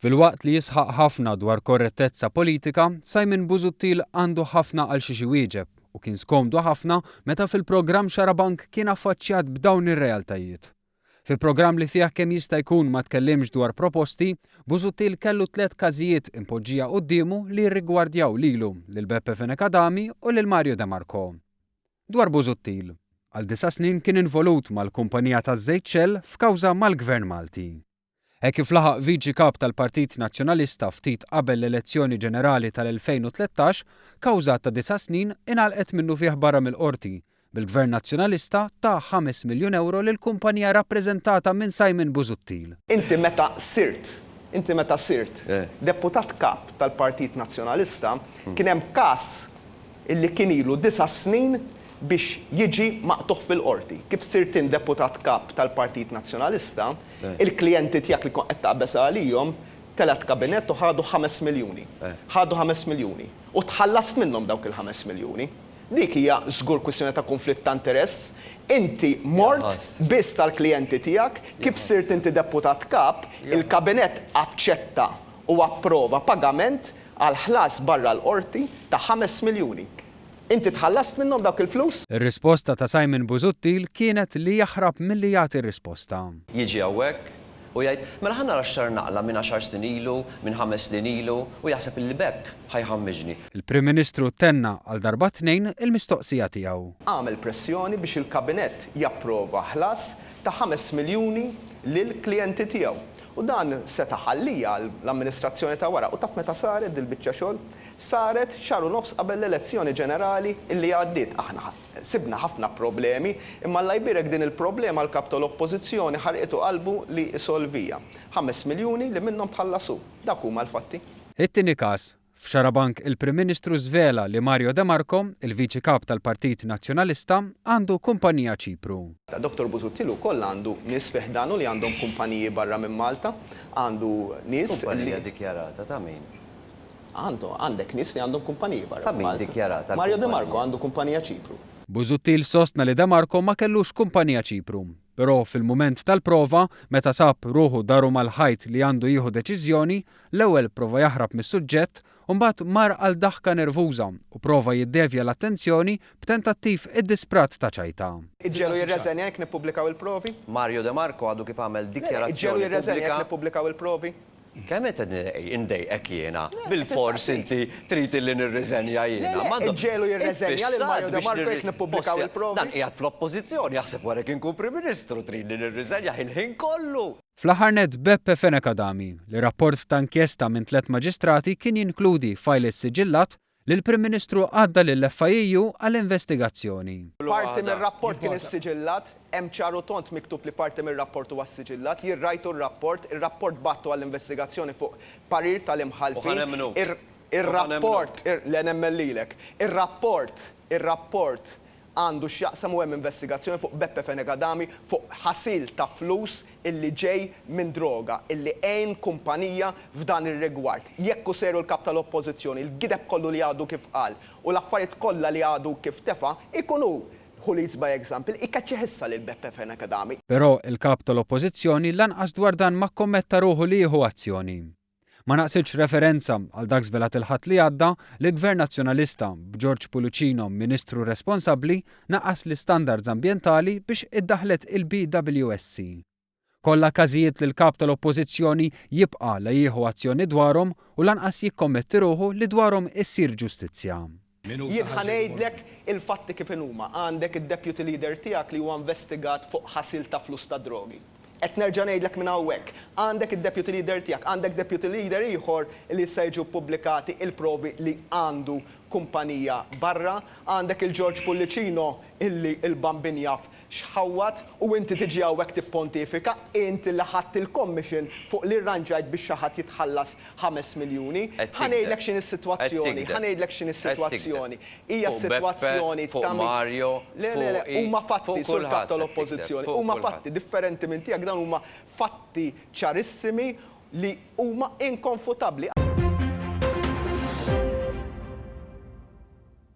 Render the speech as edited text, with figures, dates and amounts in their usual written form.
Filwaqt li jisħaq ħafna dwar korrettezza politika, Simon Busuttil għandu ħafna għal xiex iwieġeb u kien skomdu ħafna meta fil-programm Xarabank kien affaċċjat b'dawn ir-realtajiet. Fi programm li fih kemm jista' jkun ma tkellimx dwar proposti, Busuttil kellu tlett każijiet impoġġija quddiemu li jirrigwardjaw lilu, lil Beppe Fenech Adami u lil Mario De Marco. Dwar Busuttil, għal disa' snin kien involut mal-kumpanija taż-żejt Shell f'kawża mal-Gvern Malti. Hekk kif laħaq Viċi Kap tal-Partit Nazzjonalista ftit qabel l-elezzjoni ġenerali tal-2013, kawża ta' disa' snin ingħalqet minnufih barra mill-Qorti, bil-Gvern Nazzjonalista ta ħames miljun ewro lill-kumpanija rappreżentata minn Simon Busuttil. Inti meta sirt, inti meta sirt Deputat Kap tal-Partit Nazzjonalista kien hemm każ illi kien ilu disa' snin biex jiġi maqtugħ fil-Qorti. Kif sirt int Deputat Kap tal-Partit Nazzjonalista, il-klijenti tiegħek li kont qed taqbeż għalihom telgħet kabinett u ħadu ħames miljuni. Ħadu ħames miljuni. U tħallast minnhom dawk il-ħames miljuni. Dik hija żgur kwistjoni ta' kunflitt ta' interess. Inti mort biss għall-klijenti tiegħek, kif sirt inti Deputat Kap, il-kabinett aċċetta u approva pagament għal ħlas barra l-Qorti ta' ħames miljuni. Inti tħallast minnhom dawk il-flus? Ir-risposta ta' Simon Busuttil kienet li jaħrab milli jagħti risposta. Jiġi hawnhekk u jgħid, mela ħa nara x'sar naqla' minn għaxar snin ilu, minn ħames snin ilu, u jaħseb illi b'hekk ħa jħammiġni. Il-Prim Ministru tenna għal darba tnejn il-mistoqsija tiegħu. Għamel pressjoni biex il-Kabinett japprova ħlas ta' ħames miljuni lill-klijenti tiegħu. U dan seta' ħallija għall-amministrazzjoni ta' wara. U taf meta saret dil-biċċa xogħol? Saret xahar u nofs qabel l-elezzjoni ġenerali li għaddiet. Aħna sibna ħafna problemi, imma Alla jbierek din il-problema l-Kap tal-Oppożizzjoni ħarqitu qalbu li jsolviha. Ħames miljuni li minnhom tħallas hu. Dawk huma l-fatti. It-tieni każ, F'Xarabank il-Prim Ministru żvela li Mario De Marco, il-Viċi Kap tal-Partit Nazzjonalista, għandu kumpanija Ċipru. Dottor Busuttil ukoll għandu nies fi ħdanu li għandhom kumpaniji barra minn Malta. Għandu nies li. Kumpanija dikjarata ta' min? Għandu, għandek nies li għandhom kumpaniji barra Ta' minn min Malta. dikjarata Mario De Marco l-kumpanija? għandu kumpanija Ċipru. Busuttil sostna li De Marco ma kellux kumpanija Ċipru. Però fil-mument tal-prova, meta sab ruħu daru mal-ħajt li għandu jieħu deċiżjoni, l-ewwel prova jaħrab mis-suġġett u mbagħad mar għal daħka nervuża u prova jiddevja l-attenzjoni b'tentattiv iddisprat ta' ċajta. Iġġegħlu jirreżenja jekk nippubblikaw il-provi? Mario De Marco għadu kif għamel Le, le, iġġegħlu dikjarazzjoni jirreżenja jekk pubblika. nippubblikaw il-provi? Kemm qed indejqek jiena? Bilfors inti trid illi nirriżenja jiena. Le, le, iġġegħlu jirreżenja lil Mario De Marco jekk nippubblikaw il-provi. Dan qiegħed fl-Oppożizzjoni, jaħseb wara kien ikun Prim Ministru, tridni nirriżenja il-ħin kollu. Fl-aħħar nett Beppe Fenech Adami, li rapport ta' inkjesta minn tlett maġistrati kien jinkludi fajl issiġillat, li l-Prim Ministru għadda lill-FIAU għal investigazzjoni. Parti mir-rapport kien issiġillat, hemm ċar u tond miktub li parti mir-rapport huwa ssiġillat, jien rajtu r-rapport, ir-rapport bgħattu għall-investigazzjoni fuq parir tal-imħallfin, ir-rapport, le nemmen lilek, ir-rapport, ir-rapport għandu x'jaqsam u hemm investigazzjoni fuq Beppe Fenech Adami fuq ħasil ta' flus illi ġej minn droga, illi għin kumpanija f'dan ir-rigward. Jekk hu seru l-Kap tal-Oppożizzjoni, il-gideb kollu li għadu kif qal u l-affarijiet kollha li għadu kif tefa', ikun hu, who leads by example, ikeċċih issa lil Beppe Fenech Adami. Però il-Kap tal-Oppożizzjoni lanqas dwar dan ma kkommetta ruħu li jieħu azzjoni. Ma naqsitx referenza għal dak żvelat il-Ħadd li għadda li Gvern Nazzjonalista, b'George Pullicino Ministru responsabbli, naqqas l-istandards ambjentali biex iddaħħlet il-BWSC. Kollha każijiet li l-Kap tal-Oppożizzjoni jibqa' la jieħu azzjoni dwarhom u lanqas jikkommetti ruħu li dwarhom issir ġustizzja. Jien ħa ngħidlek il-fatti kif inhuma. Għandek id-deputy leader tiegħek li huwa investigat fuq ħasil ta' flus ta' drogi. Qed nerġa' ngħidlek minn hawnhekk. Għandek id-deputy leader tiegħek, għandek deputy leader ieħor li issa jiġu ppubblikati il-provi li għandu kumpanija barra, għandek il-George Pullicino illi l-Bambin jaf x'ħawwad u inti tiġi hawnhekk tippontifika, int li ħadt il-commission fuq li rranġajt biex xi ħadd jitħallas ħames miljuni. Qed Ħa ngħidlek tigdeb. x'inhi Qed s-sitwazzjoni, tigdeb. ħa ngħidlek x'inhi Qed tigdeb. s-sitwazzjoni. Hija Fuq Beppe, s-sitwazzjoni fuq ta' min Mario, Le, le, le, fuqi, huma fatti, fuq Sur Kap kulħadd qed tigdeb, tal-Oppożizzjoni, fuq huma kulħadd. fatti differenti minn tiegħek, dawn huma fatti ċarissimi li huma inkonfutabbli.